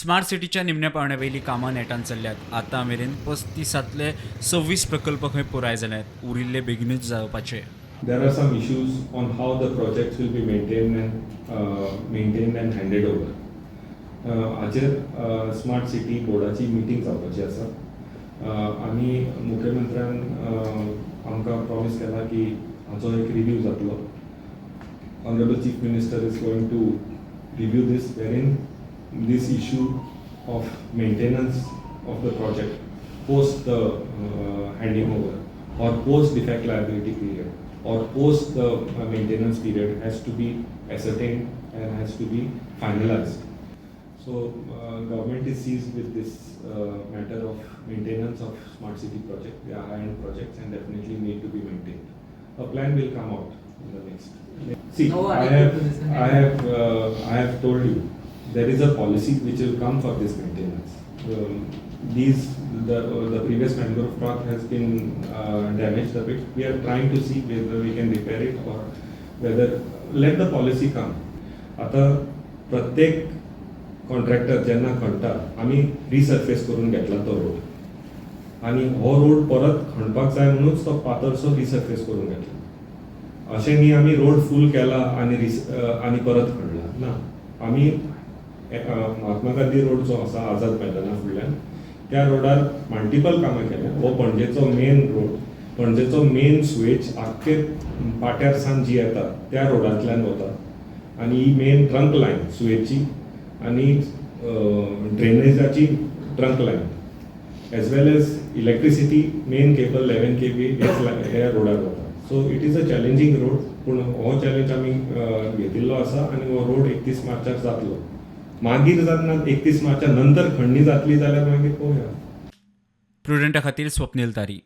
Smart सिटीच्या निमण्या पावंड्या वयलीं कामां नेटान चल्ल्यात. आतां मेरेन 35तांतले 26 प्रकल्प खंय पुराय जाल्यात. उरिल्ले बेगीनूच जावपाचे. There are some issues on how the projects will be maintained and handed over. हाचेर स्मार्ट सिटी बोर्डाची मिटींग जावपाची आसा आनी मुख्यमंत्र्यान आमकां प्रॉमीस केला की हाचो एक रिव्यू जातलो. Honourable Chief Minister is going to review this, wherein this issue of maintenance of the project post the handing over or post defect liability period or post the maintenance period has to be ascertained and has to be finalized. So government is seized with this matter of maintenance of smart city project. They are high-end projects and definitely need to be maintained. A plan will come out in the next. See, No I adequate have, position. I have told you there is a policy which will come for this maintenance. These the previous mangrove park has been damaged a bit. We are trying to see whether we can repair it or whether, let the policy come. आता प्रत्येक contractor जेन्ना खणटा, आमी resurface करून घेतला तो road आनी हो road परत खणपाक जाय म्हणूनच तो पातळसो रिसर्फेस करून घेतला. अशें न्ही आमी रोड फूल केला आनी रिस आनी परत खणला ना. आमी महात्मा गांधी रोड जो आसा आझाद मैदाना फुडल्यान, त्या रोडार मल्टिपल कामां केल्या. हो पणजेचो मेन रोड, पणजेचो मेन सुवेज आख्खे पाट्यार सावन जी येता त्या रोडांतल्यान वता आनी ही मेन ट्रंक लायन सुवेजची आनी ड्रेनेजाची trunk line as well as electricity main cable 11 kV ह्या रोडार वता. So it is a challenging road, पूण हो चॅलेंज आमी घेतिल्लो आसा आनी हो रोड 31 मार्चाक जातलो. मागीर जातना, 31 मार्चा नंतर खणणी जातली जाल्यार मागीर पळोवया. प्रुडंटा खातीर स्वप्नील तारी.